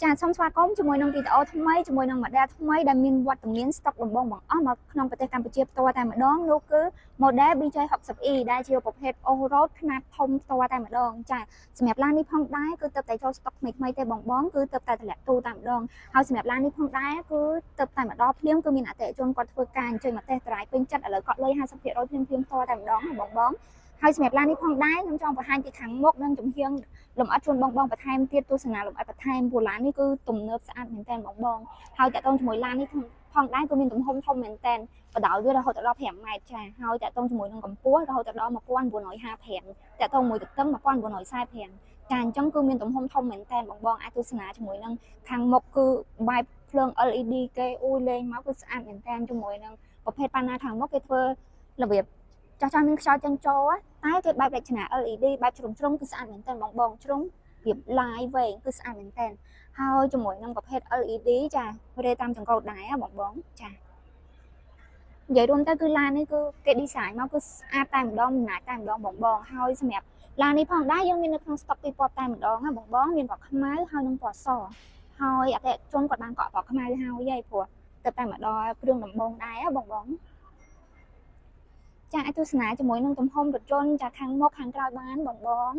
ចាសូមស្វាគមន៍ជាមួយនឹងវីដេអូថ្មីជាមួយនឹង model ថ្មីដែលមានវត្តមានស្តុកដំបូងបង្អស់មកក្នុងប្រទេសកម្ពុជាផ្ទាល់តែម្ដងនោះគឺ model BJ60E ដែលជាប្រភេទ off-road ខ្នាតធំផ្ទាល់តែម្ដងចាសម្រាប់ឡាននេះផងដែរគឺទើបតែចូលស្តុកថ្មីថ្មីទេបងបងគឺទើបតែតម្លាក់ទូតែម្ដងហើយសម្រាប់ឡាននេះផងដែរគឺទើបតែមកដល់ភ្លាមគឺមានអតិថិជនគាត់ធ្វើការអញ្ជើញមក test drive ពេញចិត្តឥឡូវគាត់លុយ50%ភ្លាមភ្លាមផ្ទាល់តែម្ដងបងបងហើយសម្រាប់ឡាននេះផងដែរខ្ញុំចង់បង្ហាញពីខាងមុខនិងចំហៀង លម្អិតជូនបងបងបន្ថែមទៀតទស្សនាលម្អិតបន្ថែមព្រោះឡាននេះគឺទំនើបស្អាតមែនតើបងបងហើយតាក់ទងជាមួយឡាននេះផងដែរគឺមានទំហំធំមែនតើបណ្ដោយវារហូតដល់5ម៉ែត្រចាហើយតាក់ទងជាមួយនឹងកម្ពស់រហូតដល់1955តាក់ទងមួយទទឹង1945ចាអញ្ចឹងគឺមានទំហំធំមែនតើបងបងអាចទស្សនាជាមួយនឹងខាងមុខគឺបែបភ្លើង LED គេអ៊ូយលេងមកគឺស្អាតមែនតើជាមួយនឹងប្រភេទប៉ាណាខាងមុខគេធ្វើរបៀបចាស់ចាស់មានខ្យល់ចេញចូលតែគេបែបរចនា LED បែបជ្រុងជ្រុងគឺស្អាតមែនតើបងបងជ្រុងរៀបឡាយវែងគឺស្អាតមែនតើហើយជាមួយនឹងប្រភេទ LED ចារេតាមចង្កូតដែរបងបងចានិយាយរួមទៅគឺឡាននេះគឺគេ design មកគឺស្អាតតែម្ដងមិនណាចតែម្ដងបងបងហើយសម្រាប់ឡាននេះផងដែរយើងមាននៅក្នុង stock ពីរពណ៌តែម្ដងណាបងបងមានពណ៌ខ្មៅហើយនិងពណ៌សហើយអតិថិជនគាត់បានកក់ពណ៌ខ្មៅហើយហើយព្រោះទៅតែមកដល់គ្រឿងដំបងដែរបងបងចាអាចទស្សនាជាមួយនឹងទំហំរថយន្តចាខាងមុខខាងក្រោយបានបងបង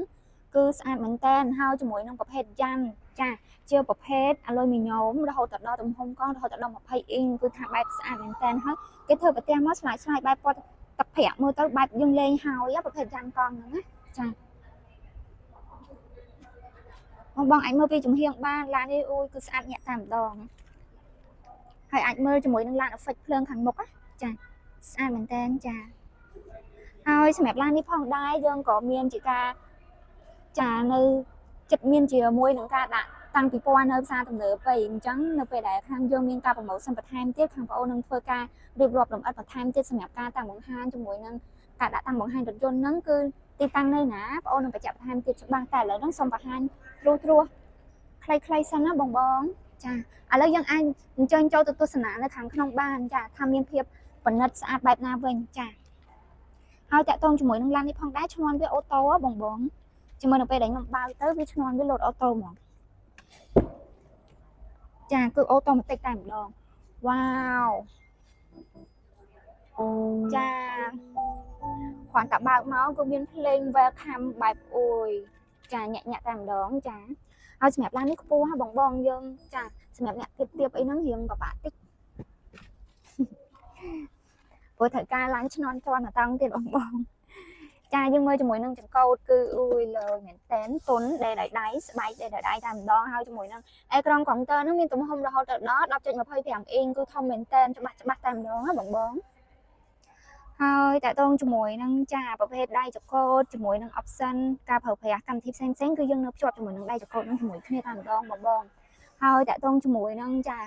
គឺស្អាតមែនតើហើយជាមួយនឹងប្រភេទយ៉ាន់ចាជាប្រភេទអាលុយមីញ៉ូមរហូតដល់ទំហំកង់រហូតដល់20អ៊ីងគឺថាបែបស្អាតមែនតើហើយគេធ្វើប្រទេសមកស្លាយស្លាយបែបពណ៌ទឹកប្រាក់មើលទៅបែបយើងលេងហើយប្រភេទយ៉ាន់កង់ហ្នឹងណាចាបងបងអាចមើលពីចំហៀងបានឡាននេះអូយគឺស្អាតញាក់តែម្ដងហើយអាចមើលជាមួយនឹងឡាន effect ភ្លើងខាងមុខណាចាស្អាតមែនតើចាហើយសម្រាប់ឡាននេះផងដែរយើងក៏មានជាការចានៅចិត្តមានជាមួយនឹងការដាក់តាំងពិព័រណ៍នៅផ្សារទំនើបទៅអញ្ចឹងនៅពេលដែលខាងយើងមានការ promotion បន្ថែមទៀតខាងបងអូននឹងធ្វើការរៀបរាប់លម្អិតបន្ថែមទៀតសម្រាប់ការតាំងបង្ហាញជាមួយនឹងការដាក់តាំងបង្ហាញរថយន្តហ្នឹងគឺទីតាំងនៅណាបងអូននឹងបញ្ជាក់បន្ថែមទៀតច្បាស់តែឥឡូវហ្នឹងសូមបង្ហាញត្រួសត្រាសខ្លីៗសិនណាបងបងចាឥឡូវយើងអាចអញ្ជើញចូលទៅទស្សនានៅខាងក្នុងបានចាថាមានភាពប្រណិតស្អាតបែបណាវិញចាហើយតាក់ទងជាមួយនឹងឡាននេះផងដែរឈ្នាន់វា auto បងបងជាមួយនៅពេលដែលខ្ញុំបើកទៅវាឈ្នាន់វាលោត auto ហ្មងចាគឺ automatic តែម្ដងវ៉ាវចាគ្រាន់តែបើកមកគឺមានភ្លេង welcome បែបអួយចាញាក់ញាក់តែម្ដងចាហើយសម្រាប់ឡាននេះខ្ពស់ហ่ะបងបងយើងចាសម្រាប់អ្នកទៀបទៀបអីហ្នឹងរៀងពិបាកតិចព្រោះត្រូវការឡានឈ្នាន់ជាន់តង់ទៀតបងបងចាយើងមើលជាមួយនឹងចង្កូតគឺអួយលើមែនតែនទុនដែលដោយដៃស្បែកដែលដោយដៃតែម្ដងហើយជាមួយនឹងអេក្រង់កុងទ័រហ្នឹងមានទំហំរហូតដល់10.25អ៊ីងគឺធំមែនតែនច្បាស់ច្បាស់តែម្ដងណាបងបងហើយតាក់ទងជាមួយនឹងចាប្រភេទដៃចង្កូតជាមួយនឹង option ការប្រើប្រាស់កម្មវិធីផ្សេងផ្សេងគឺយើងនៅភ្ជាប់ជាមួយនឹងដៃចង្កូតនឹងជាមួយគ្នាតែម្ដងបងបងហើយតាក់ទងជាមួយនឹងចា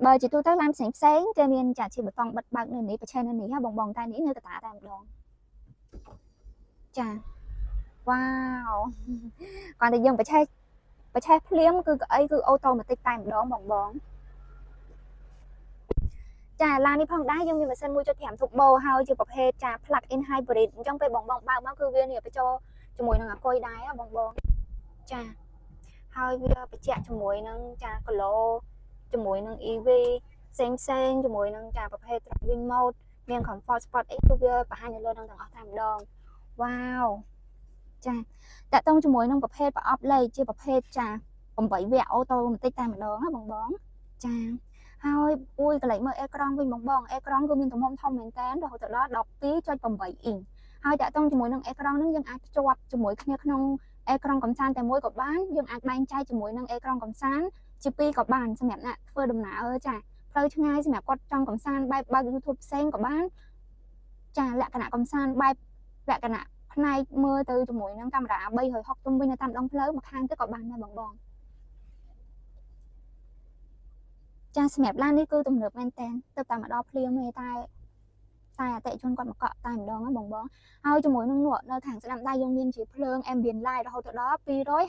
បើជាទូទៅឡានផ្សេងផ្សេងគេមានចាជាប៊ូតុងបិទបើកនៅនេះបច្ឆេនៅនេះហ៎បងបងតែនេះនៅកតាតែម្ដងចាវ៉ាវគ្រាន់តែយើងបច្ឆេបច្ឆេភ្លាមគឺកៅអីគឺ automatic តែម្ដងបងបងចាឡាននេះផងដែរយើងមានម៉ាស៊ីន1.5 turbo ហើយជាប្រភេទចា plug in hybrid អញ្ចឹងពេលបងបងបើកមកគឺវានេះបញ្ចូលជាមួយនឹងអាគុយដែរបងបងចាហើយវាបញ្ជាក់ជាមួយនឹងចាគីឡូជាមួយនឹង EV ផ្សេងផ្សេងជាមួយនឹងចាប្រភេទ driving mode មាន comfort sport អីគឺវាបង្ហាញនៅលើនឹងទាំងអស់តែម្ដងវ៉ាវចាតាក់ទងជាមួយនឹងប្រភេទប្រអប់លេខជាប្រភេទចា8វគ្គ automatic តែម្ដងណាបងបងចាហើយអួយកន្លែងមើលអេក្រង់វិញបងបងអេក្រង់គឺមានទំហំធំមែនតើរហូតដល់12.8អ៊ីងហើយតាក់ទងជាមួយនឹងអេក្រង់ហ្នឹងយើងអាចភ្ជាប់ជាមួយគ្នាក្នុងអេក្រង់កំសាន្តតែមួយក៏បានយើងអាចបែងចែកជាមួយនឹងអេក្រង់កំសាន្តជាពីរក៏បានសម្រាប់អ្នកធ្វើដំណើរចាផ្លូវឆ្ងាយសម្រាប់គាត់ចង់កំសាន្តបែបបើក YouTube ផ្សេងក៏បានចាលក្ខណៈកំសាន្តបែបលក្ខណៈផ្នែកមើលទៅជាមួយនឹងកាមេរ៉ា360ជុំវិញនៅតាមដងផ្លូវមកខាងទៅក៏បានដែរបងបងចាសម្រាប់ឡាននេះគឺទំនើបមែនតើទៅតែមកដល់ភ្លាមទេតែតែអតិថិជនគាត់មកកក់តែម្ដងណាបងបងហើយជាមួយនឹងនោះនៅខាងស្ដាំដៃយើងមានជាភ្លើង ambient light រហូតដល់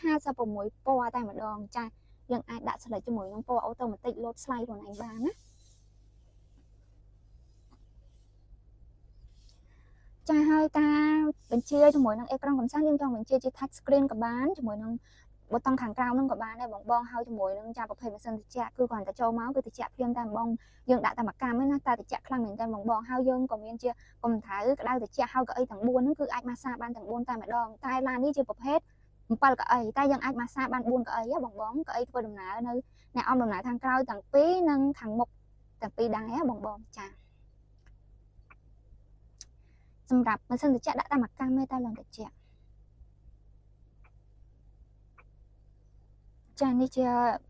256ពណ៌តែម្ដងចាយើងអាចដាក់ select ជាមួយនឹងពណ៌ automatic លោត slide ខ្លួនឯងបានណាចាហើយការបញ្ជាជាមួយនឹងអេក្រង់កំសាន្តយើងចង់បញ្ជាជា touch screen ក៏បានជាមួយនឹង ប៊ូតុងខាងក្រោមហ្នឹងក៏បានដែរបងបងហើយជាមួយនឹងចាប្រភេទម៉ាស៊ីនត្រជាក់គឺគ្រាន់តែចូលមកគឺត្រជាក់ភ្លាមតែបងយើងដាក់តែមួយកាំឯណាតែត្រជាក់ខ្លាំងមែនតើបងបងហើយយើងក៏មានជាកំដៅក្តៅត្រជាក់ហើយកៅអីទាំង4ហ្នឹងគឺអាចម៉ាស្សាបានទាំង4តែម្ដងតែឡាននេះជាប្រភេទ7កៅអីតែយើងអាចម៉ាស្សាបាន4កៅអីបងបងកៅអីធ្វើដំណើរនៅអ្នកអមដំណើរខាងក្រោយទាំងពីរនិងខាងមុខទាំងពីរដែរបងបងចាសម្រាប់ម៉ាស៊ីនត្រជាក់ដាក់តែមួយកាំទេតែឡើងត្រជាក់ចានេះជា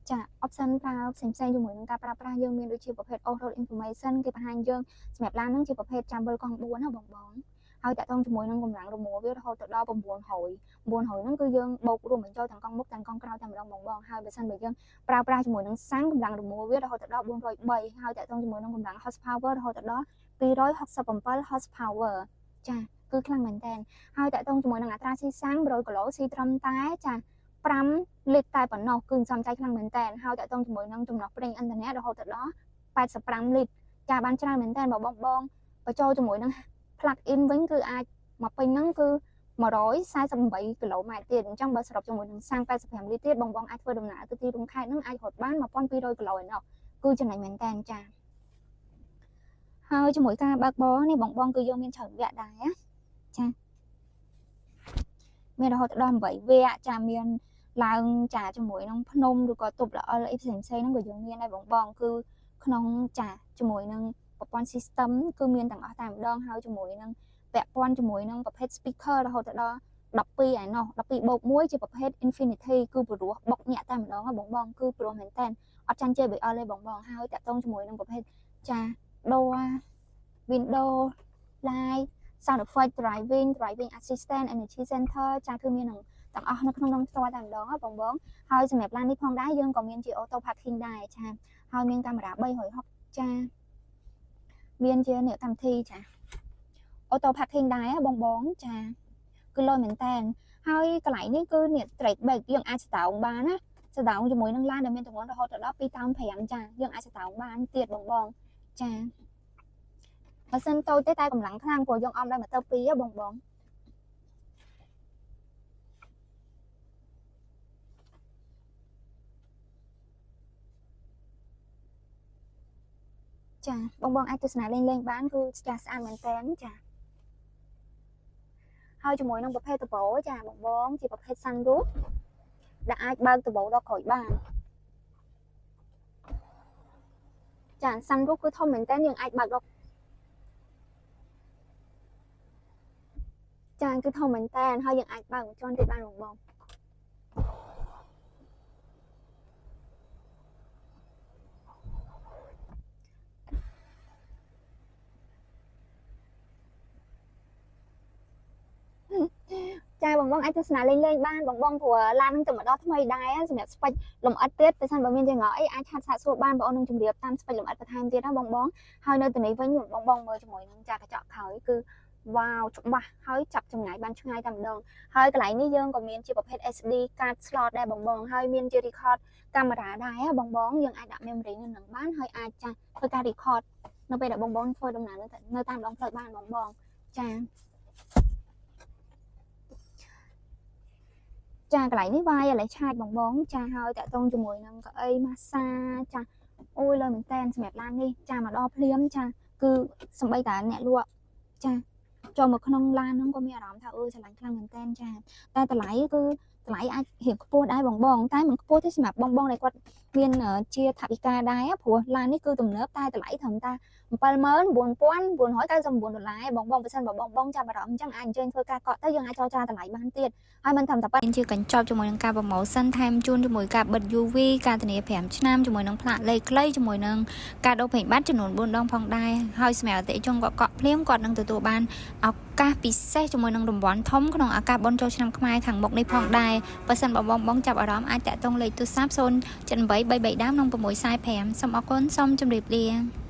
ចា option ប្រើផ្សេងផ្សេងជាមួយនឹងការប្រើប្រាស់យើងមានដូចជាប្រភេទ off road information គេបង្ហាញយើងសម្រាប់ឡានហ្នឹងជាប្រភេទចាំវិលកង់4ណាបងបងហើយតាក់ទងជាមួយនឹងកម្លាំងរមួលវារហូតទៅដល់900 900ហ្នឹងគឺយើងបូករួមបញ្ចូលទាំងកង់មុខទាំងកង់ក្រោយតែម្ដងបងបងហើយបើសិនបើយើងប្រើប្រាស់ជាមួយនឹងសាំងកម្លាំងរមួលវារហូតទៅដល់403ហើយតាក់ទងជាមួយនឹងកម្លាំង horsepower រហូតទៅដល់267 horsepower ចាគឺខ្លាំងមែនតើហើយតាក់ទងជាមួយនឹងអត្រាស៊ីសាំង100គីឡូស៊ីត្រឹមតែចា5លីត្រតែប៉ុណ្ណោះគឺសំចៃខ្លាំងមែនតើហើយតាក់ទងជាមួយនឹងចំណុះប្រេងឥន្ធនៈរហូតទៅដល់85លីត្រចាបានច្រើនមែនតើបើបងបងបញ្ចូលជាមួយនឹង plug in វិញគឺអាចមកពេញហ្នឹងគឺ148គីឡូម៉ែត្រទៀតអញ្ចឹងបើសរុបជាមួយនឹងសាំង85លីត្រទៀតបងបងអាចធ្វើដំណើរទៅទីរួមខេត្តហ្នឹងអាចរត់បាន1200គីឡូឯណោះគឺចំណេញមែនតើចាហើយជាមួយការបើកបរនេះបងបងគឺយើងមានច្រើនវគ្គដែរចាមានរហូតដល់8វគ្គចាមានឡើងចាជាមួយនឹងភ្នំឬក៏ទប់ល្អិលអីផ្សេងផ្សេងហ្នឹងក៏យើងមានដែរបងបងគឺក្នុងចាជាមួយនឹងប្រព័ន្ធ system គឺមានទាំងអស់តែម្ដងហើយជាមួយនឹងពាក់ព័ន្ធជាមួយនឹងប្រភេទ speaker រហូតដល់12ឯណោះ12បូក1ជាប្រភេទ Infinity គឺព្រោះបុកញាក់តែម្ដងបងបងគឺព្រោះមែនតើអត់ចាញ់ JBL ទេបងបងហើយតាក់ទងជាមួយនឹងប្រភេទចា door window light sound effect driving driving assistant energy center ចាគឺមាននឹងទាំងអស់នៅក្នុងនោះផ្ទាល់តែម្ដងបងបងហើយសម្រាប់ឡាននេះផងដែរយើងក៏មានជា auto parking ដែរចាហើយមានកាមេរ៉ា360ចាមានជាអ្នកកម្មវិធីចា auto parking ដែរបងបងចាគឺលយមែនតែនហើយកន្លែងនេះគឺនេះ track back យើងអាចស្តោងបានណាស្តោងជាមួយនឹងឡានដែលមានទម្ងន់រហូតដល់2តោន5ចាយើងអាចស្តោងបានទៀតបងបងចាម៉ាស៊ីនតូចទេតែកម្លាំងខ្លាំងព្រោះយើងអមដោយម៉ូទ័រ2បងបងចាបងបងអាចទស្សនាលេងលេងបានគឺចាស្អាតមែនតើចាហើយជាមួយនឹងប្រភេទដបោចាបងបងជាប្រភេទ sunroof ដែលអាចបើកដបោដល់ក្រោយបានចា sunroof គឺធំមែនតើយើងអាចបើកដល់ចាគឺធំមែនតើហើយយើងអាចបើកមួយជាន់ទៀតបានបងបងចាបងបងអាចទស្សនាលេងលេងបានបងបងព្រោះឡាននឹងទៅមកដល់ថ្មីដែរសម្រាប់ spec លំអិតទៀតបើសិនបើមានចម្ងល់អីអាច chat សាកសួរបានបងអូននឹងជម្រាបតាម spec លំអិតបន្ថែមទៀតណាបងបងហើយនៅទីនេះវិញបងបងមើលជាមួយនឹងចាកញ្ចក់ក្រោយគឺវ៉ាវច្បាស់ហើយចាប់ចម្ងាយបានឆ្ងាយតែម្ដងហើយកន្លែងនេះយើងក៏មានជាប្រភេទ SD card slot ដែរបងបងហើយមានជា record កាមេរ៉ាដែរបងបងយើងអាចដាក់ memory នៅនឹងបានហើយអាចចាធ្វើការ record នៅពេលដែលបងបងធ្វើដំណើរនៅតាមដងផ្លូវបានបងបងចាចាកន្លែងនេះវាយឥឡូវឆាចបងបងចាហើយតាក់ទងជាមួយនឹងកៅអីម៉ាសាចាអូយលើមែនតែនសម្រាប់ឡាននេះចាមកដល់ភ្លាមចាគឺសំបីតាអ្នកលក់ចាចូលមកក្នុងឡានហ្នឹងក៏មានអារម្មណ៍ថាអឺស្រឡាញ់ខ្លាំងមែនតែនចាតែតម្លៃគឺតម្លៃអាចរៀងខ្ពស់ដែរបងបងតែមិនខ្ពស់ទេសម្រាប់បងបងដែលគាត់មានជាថវិកាដែរព្រោះឡាននេះគឺទំនើបតែតម្លៃត្រឹមតែ79,999ដុល្លារបងបងបើសិនបើបងបងចាប់អារម្មណ៍អញ្ចឹងអាចអញ្ជើញធ្វើការកក់ទៅយើងអាចចរចាតម្លៃបានទៀតហើយមិនត្រឹមតែប៉ុណ្ណេះជាកញ្ចប់ជាមួយនឹងការ promotion ថែមជូនជាមួយការបិទ UV ការធានា5ឆ្នាំជាមួយនឹងផ្លាកលេខខ្លីជាមួយនឹងការដូរប្រេងបាត់ចំនួន4ដងផងដែរហើយសម្រាប់អតិថិជនគាត់កក់ភ្លាមគាត់នឹងទទួលបានឱកាសពិសេសជាមួយនឹងរង្វាន់ធំក្នុងឱកាសបុណ្យចូលឆ្នាំខ្មែរខាងមុខនេះផងដែរបើសិនបើបងបងចាប់អារម្មណ៍អាចតាក់ទងលេខទូរស័ព្ទ078 33ដើមនិង645សូមអរគុណសូមជម្រាបលា។